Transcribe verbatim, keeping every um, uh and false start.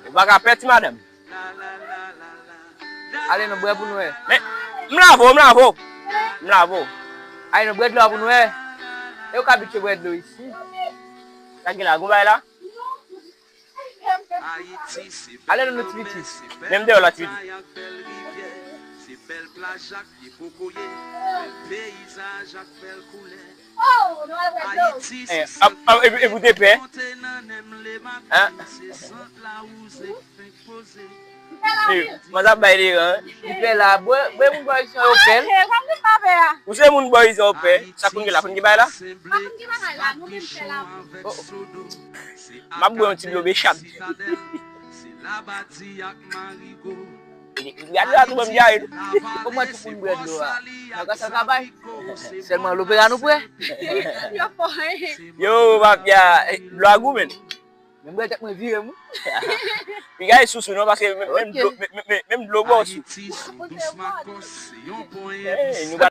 Ou pa ka pè ti madanm. Ale nou bwè pou nou wè. Men, m lave w, m lave w. M lave w. Ale nou bwè dlo a pou nou wè. E ou ka abitye bwè dlo isi. Sa gen la, gon bagay la? Ale nou, nou ti piti. Menm deyò la, ti piti. Eh, ap, ap, epi, epi ou te pè? Hein? Eh, mwen ap bay li, hein? Li pè la, bwè, bwè moun bò isan yo pè. Ou se moun bò isan yo pè. Sa konn gen la, konn gen bay la? M ap bwè yon ti dlo bechad. Gade la tou, ban m dyaye tou. Kòman tou moun bwè dlo a? Nan ka sa ka bay? Sèlman lopera nou prè. Yo, mafya, eh, dlo a gou, men. Men bwè tèt mwen vire, mwen. Piga e sousou, non, paske menm, menm dlo, men, men, men, menm dlo bò sou. Eh, nou pa